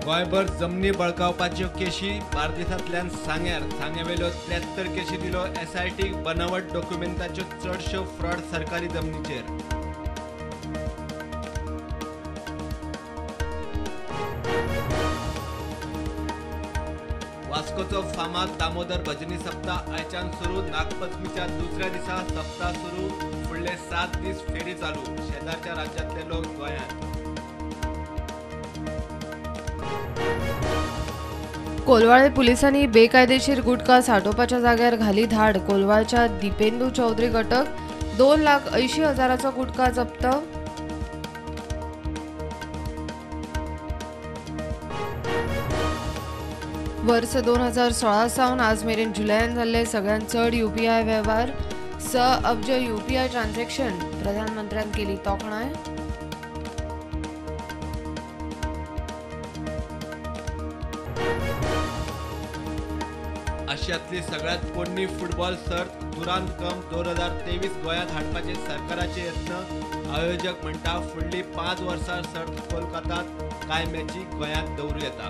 गोंयभर जमनी बळकावपाच्यो केशी बार्देसांतल्यान सांग्यार, सांग्यावेल्यो 73 केशी दिलो एसआयटीक बनावट डॉक्युमेंटाच्यो चडश्यो फ्रॉड सरकारी जमनीचेर. वास्कोचो फामाद दामोदर भजनी सप्ताह आयच्यान सुरू. नागपंचमीच्या दुसऱ्या दिसा सप्ताह सुरू. फुडले 7 दीस फेरी चालू. शेजारच्या राज्यांतले लोक गोंयांत. कोलवाळे पुलिसांनी बेकायदेशीर गुटखा सांठोवपाच्या जाग्यार घाली धाड. कोलवाळच्या दिपेंदू चौधरी अटक. 2,80,000चो गुटखा जप्त. वर्स 2016 सावन आज मेरेन जुलयान जाल्ले सगळ्यांत चड यूपीआय वेव्हार. 6 अब्ज यूपीआय ट्रान्झॅक्शन. प्रधानमंत्र्यान केली तोखणाय. आशियातली सगळ्यात पोरणी फुटबॉल सर्त दुरांत कप 2023 गोंयांत हाडपाचे सरकाराचे यत्न. आयोजक म्हणटा फुडली 5 वर्सां सर्त कोलकातात, कांय मॅची गोंयांत दवरूं येता.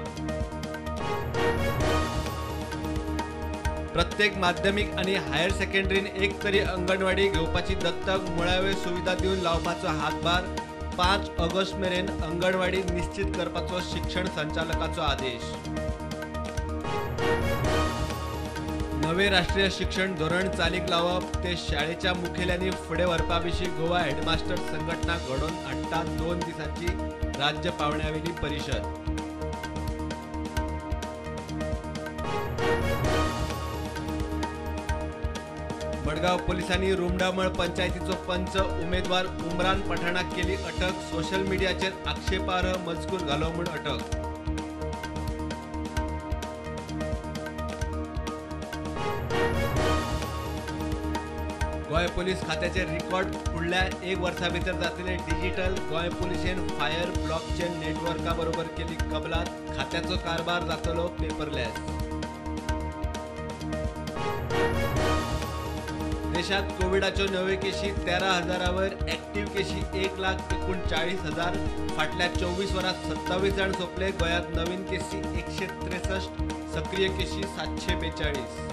प्रत्येक माध्यमीक आनी हायर सेकंडरीन एक तरी अंगणवाडी घेवपाची दत्तक मुळाव्यो सुविधा दिवन लावपाचो हातभार. 5 ऑगस्ट मेरेन अंगणवाडी निश्चित करपाचो शिक्षण संचालकाचो आदेश. नवे राष्ट्रीय शिक्षण धोरण चालीक लावप ते शाळेच्या मुखेल्यांनी फुडें व्हरपा विशीं गोवा हेडमास्टर संघटना घडोवन हाडटा 2 दिसांची राज्य पांवड्यावेली परिशद. मडगांव पोलिसांनी रुमडामळ पंचायतीचो पंच उमेदवार उमरान पठाणाक केली अटक. सोशल मिडियाचेर आक्षेपार्ह मजकूर घालो म्हूण अटक. गोंय पोलीस खात्याचे रिकॉर्ड फुडल्या 1 वर्सा भितर जातले डिजिटल. गोंय पुलिशेन फायर ब्लॉकचेन नेटवर्का बरोबर केली कबलात. खात्याचो कारभार जातलो पेपरलेस. देशात कोविडाच्यो नव्यो केशी 13,000 वयर, ऍक्टिव्ह केशी 1,39,000. फाटल्या 24 वरांत 27 जाण सोंपले. गोंयांत नवीन केशी 163, सक्रीय केशी 742.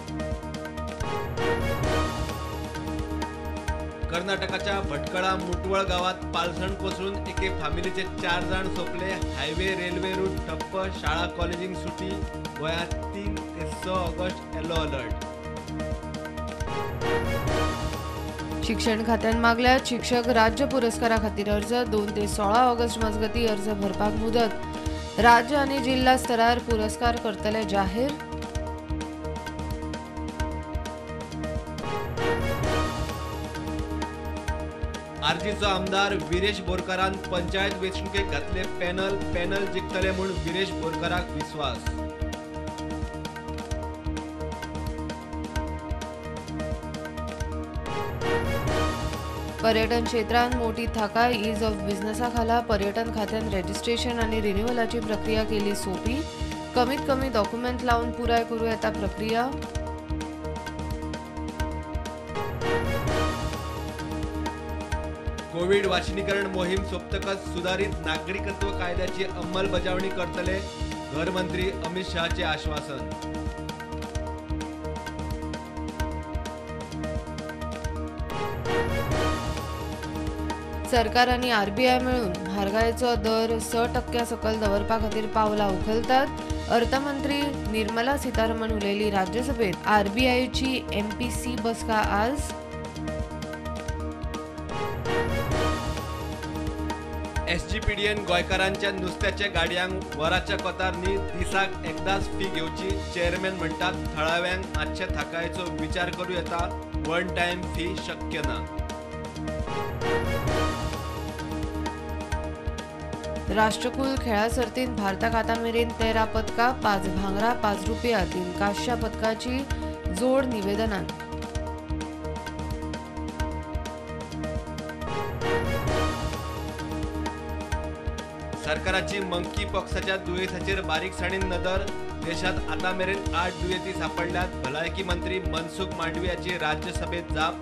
कर्नाटकाच्या भटकळा मुटवळ गावात पालसण कोसळून एके फामिलीचे 4 जाण सोंपले. हायवे रेल्वे रूट ठप्प, शाळा कॉलेजींक सुटी. गोंयांत 3 ते 6 ऑगस्ट येलो अलर्ट. शिक्षण खात्यान मागल्यात शिक्षक राज्य पुरस्कारा खातीर अर्ज. 2 ते 16 ऑगस्ट मजगती अर्ज भरपाक मुदत. राज्य आनी जिल्हा स्तरार पुरस्कार करतले जाहीर. आरजीचो आमदार विरेश बोरकारान पंचायत वेंचणुकेक घातले पॅनल. पॅनल जिखतले म्हूण विरेश बोरकाराक विस्वास. पर्यटन क्षेत्रांत मोठी थाकाय. Is of बिझनेसा खाला पर्यटन खात्यान रेजिस्ट्रेशन आनी रिन्युअलाची प्रक्रिया केली सोपी. कमीत कमी डॉक्युमेंट लावन पुराय करूं येता प्रक्रिया. कोविड वाशीनीकरण मोहीम सोंपतकच सुधारित नागरिकत्व कायद्याची अंमलबजावणी करतले, घरमंत्री अमित शहाचे आश्वासन. सरकार आनी आरबीआय मेळून म्हारगायेचो दर 6% सकयल दवरपा खातीर पावलां उखलतात. अर्थमंत्री निर्मला सीतारमण उलयली राज्यसभेत. आरबीआयची एमपीसी बसका आज. एसजीपीडीएन गोंयकारांच्या नुस्त्याच्या गाडयांक वराच्या कोतार न्ही दिसाक एकदाच फी घेवची. चेअरमॅन म्हणटात थळाव्यांक मातशे थाकायेचो विचार करूं येता, वन टायम फी शक्य ना. राष्ट्रकुल खेळा सर्तींत भारताक आतां मेरेन 13 पदकां, 5 भांगरा, 5 रुपया, 3 कांश्या पदकाची जोड निवेदनान. सरकाराची मंकी पॉक्साच्या दुयेंसाचेर बारीकसाणीन नदर. देशात आतां मेरेन 8 दुयेंती सांपडल्यात. भलायकी मंत्री मनसुख मांडवियाची राज्यसभेत जाप.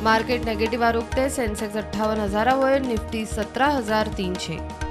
मार्केट नेगेटिव्हार उक्ते. सेन्सेक्स 58,000 वयर, निफ्टी 17,300.